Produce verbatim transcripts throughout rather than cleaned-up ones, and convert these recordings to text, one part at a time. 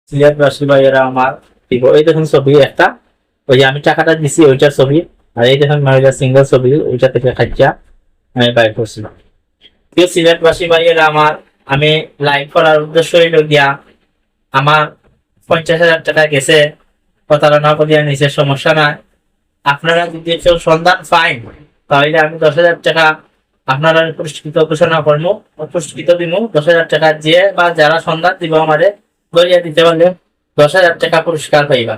সিলেটবাসী ভাইয়েরা আমার, দিব, এই দেখুন ছবি একটা, ওই যে আমি টাকাটা দিছি ওইটার ছবি, আর এই দেখুন মহিলা সিঙ্গেল ছবি, ওইটা থেকে খাইয়া আমি বাইর করছি। প্রিয় সিলেটবাসী ভাইয়েরা আমার, আমি লাইভ করার উদ্দেশ্য হইল গিয়া আমার পঞ্চাশ হাজার টাকা গেছে, প্রতারণা করিয়া নিছে, সমস্যা নাই। আপনারা যদি কেউ সন্ধান পাইন, তাহলে আমি দশ হাজার টাকা আপনারা পুরস্কৃত ঘোষণা করবো, পুরস্কৃত দিব দশ হাজার টাকা। যে বা যারা সন্ধান দিব আমারে, ধরিয়া দিতে পারলে দশ হাজার টাকা পুরস্কার পাইবা।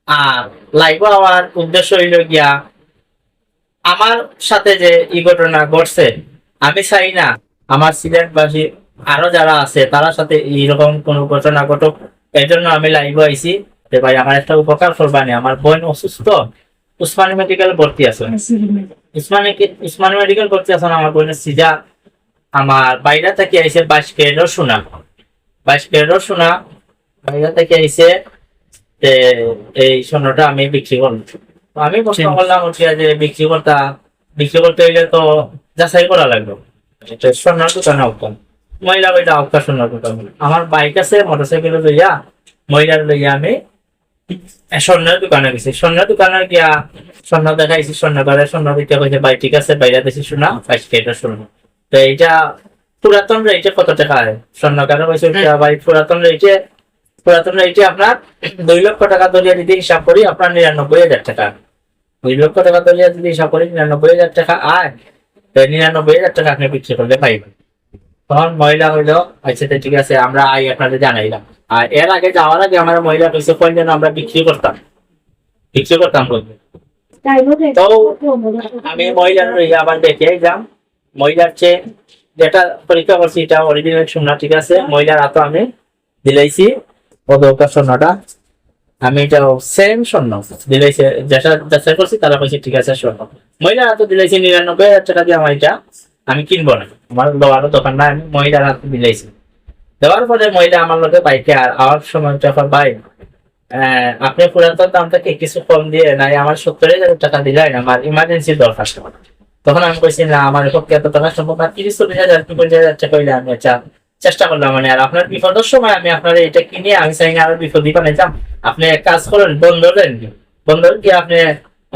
আর লাইভ আওয়ার উদ্দেশ্য হইল গিয়া আমার সাথে যে এই ঘটনা ঘটছে, আমি চাই না আমার সিলেটবাসী আরো যারা আছে তারার সাথে এইরকম কোনো ঘটনা ঘটুক। এর জন্য আমি লাইভে আইছি যে ভাই, আমার একটা উপকার করবানি, আমার বোন অসুস্থ, উসমানী মেডিকেল ভর্তি আছে, উসমানী কি- উসমানী মেডিকেল ভর্তি আছে, আমার বোনের সিজার, আমার বাইরে থেকে আইছে বাইশ ক্যারেটর সোনা, বাইশ ক্যারেটর সোনা বাইরে থেকে আইছে। তে এই স্বর্ণটা আমি বিক্রি করলাম। তো আমি প্রশ্ন করলাম উঠিয়া যে বিক্রি করতা, বিক্রি করতে হইলে তো যাচাই করা লাগবে, এটা স্বর্ণের দোকানে আউকা। মহিলা কইলা আউকা স্বর্ণের দোকানে। আমার বাইক আছে, মোটরসাইকেল লইয়া, মহিলার লইয়া আমি স্বর্ণের দোকানে গেছি। স্বর্ণের দোকানে গিয়া স্বর্ণ দেখাইছি, স্বর্ণ করে স্বর্ণ দিতে কইছে, "ভাই ঠিক আছে, বাইরে দিছি সোনা, বাইশ ক্যারেটর সোনা।" তো এইটা পুরাতন রেটে কত টাকা হয়? স্বর্ণকারে কইছে, "ভাই, পুরাতন রেটে, পুরাতন রেটে আপনার দুই লক্ষ টাকা ধরিয়া যদি হিসাব করি, আপনার নিরানব্বই হাজার টাকা। দুই লক্ষ টাকা ধরিয়া যদি হিসাব করি, নিরানব্বই হাজার টাকা আয়, তো নিরানব্বই হাজার টাকা আপনি বিক্রি করলে পাইবেন।" তখন মহিলা কইল, "আচ্ছা, তো ঠিক আছে, আমরা আই আপনারে জানাইলাম।" আর এর আগে যাওয়ার আগে আমার মহিলা কইছে, "কইন যেন আমরা বিক্রি করতাম, বিক্রি করতাম কইন।" তো আমি মহিলার লইয়া আবার দেখে আইলাম, মহিলার চেয়ে যেটা পরীক্ষা করছি, এটা অরিজিনাল সোনা, ঠিক আছে। মহিলার হাতে আমি দিলাইছি অত স্বর্ণটা, আমি এটা সেম স্বর্ণ দিলাইছে, যেটা যাচাই করছি, তারা কইছে ঠিক আছে স্বর্ণ। মহিলার হাতে দিলাইছি নিরানব্বই হাজার টাকা দিয়ে, "আমার এটা আমি কিনবো না, আমার দেওয়ারও দোকান নাই।" আমি মহিলার হাতে দিলাইছি। দেওয়ার পরে মহিলা আমার লগে বাইকে আর আওয়ার সময় কয়, "ভাই, আহ, আপনি পুরাতন দাম থেকে কিছু কম দিয়ে নাই, আমার সত্তর হাজার টাকা দিলেন, আমার ইমার্জেন্সি দরকার।" তখন আমি কইছি, "না, আমার পক্ষে এত টাকা সম্ভব না, তিরিশ চল্লিশ হাজার কি পঞ্চাশ হাজার টাকা হইলে আমি আচ্ছা চেষ্টা করলাম, মানে, আর আপনার বিপদের সময় আমি আপনার এটা কিনে আমি চাই না আরো বিপদই বানাইতাম। আপনি এক কাজ করেন, বন্দর যান, বন্দর গিয়ে আপনি,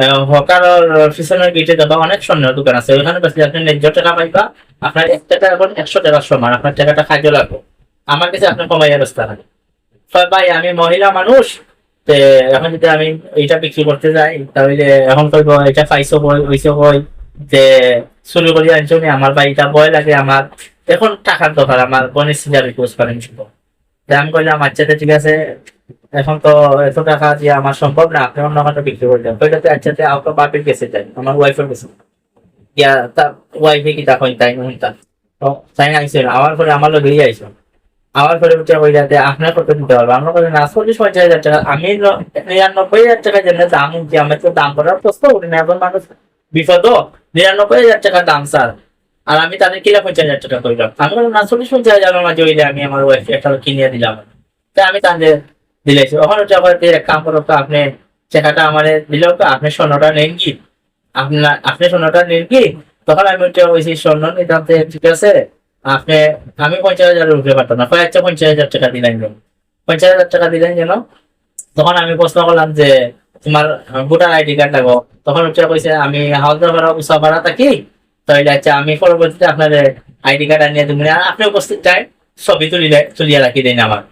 আহ, হকারর পিছনের গেটে যাবা, অনেক স্বর্ণের দোকান আছে, ওইখানে বেশি আপনি ন্যায্য টাকা পাইবা, আপনার এক টাকা এখন একশো টাকার সমান, আপনার টাকাটা কাজে লাগবে, আমার কাছে আপনি কমাইয়া ব্যস্ত রাখেন।" কয়, "ভাই, আমি মহিলা মানুষ, তে এখন যদি আমি এইটা বিক্রি করতে যাই, তাহলে এখন কইব এটা পাইছো কই, হইছে কই, যে চুরি করি আনছো নি, আমার ভাই এটা ভয় লাগে, আমার এখন টাকার দরকার, আমার বোনের সিজার রিকোয়েস্ট করেন শুধু।" তে আমি কইলাম, "আচ্ছা, তে ঠিক আছে, এখন তো এত টাকা দিয়ে আমার সম্ভব না, আপনি অন্য কাউকে বিক্রি করে দেন।" কইলে, "তে আচ্ছা, তে আপনার বাপের গেছে যাই, আমার ওয়াইফের গেছে।" গিয়া তার ওয়াইফে কিতা কইন তাই হুনতাম। তো তাই আইসেন, আমার পরে আমার লগে আইসেন। আমার পরে উঠে কই যাতে আপনার কত দিতে পারবো? আমরা কই না, চল্লিশ পঞ্চাশ হাজার টাকা। আমি ন-, নিরানব্বই হাজার টাকা যেন দাম উঠছে, আমি তো দাম করার প্রশ্ন উঠে না। এখন মানুষ বিপদ, নিরানব্বই হাজার টাকা দাম স্যার, আর আমি তাদের কিলা পঞ্চাশ হাজার টাকা কইলাম। আমি বললাম, "না, চল্লিশ পঞ্চাশ হাজার আমার মাঝে হইলে আমি আমার ওয়াইফ একটা কিনিয়ে দিলাম।" তা আমি তাদের দিলাইছি। ওখানে উঠে আবার এক কাম করো তো, আপনি টাকাটা আমারে দিলেও তো আপনি স্বর্ণটা নেন কি? আপনার, আপনি স্বর্ণটা নেন কি? তখন আমি উঠে কইছি, "স্বর্ণ নিতাম তো, ঠিক আছে, আপনি, আমি পঞ্চাশ হাজারের উপরে পারতাম না।" কয়, "আচ্ছা, পঞ্চাশ হাজার টাকা দিলেন যেন, পঞ্চাশ হাজার টাকা দিলেন যেন।" তখন আমি প্রশ্ন করলাম যে, "তোমার ভোটার আইডি কার্ড লাগো?" তখন উঠে কইছে, "আমি হাওলদারপাড়া, উষাপাড়া থাকি, তাহলে আচ্ছা, আমি পরবর্তীতে আপনার আইডি কার্ড আনিয়ে দেবো, আর আপনি উপস্থিত চাই, ছবি তুলিলে, তুলিয়া রাখি দেন আমার।"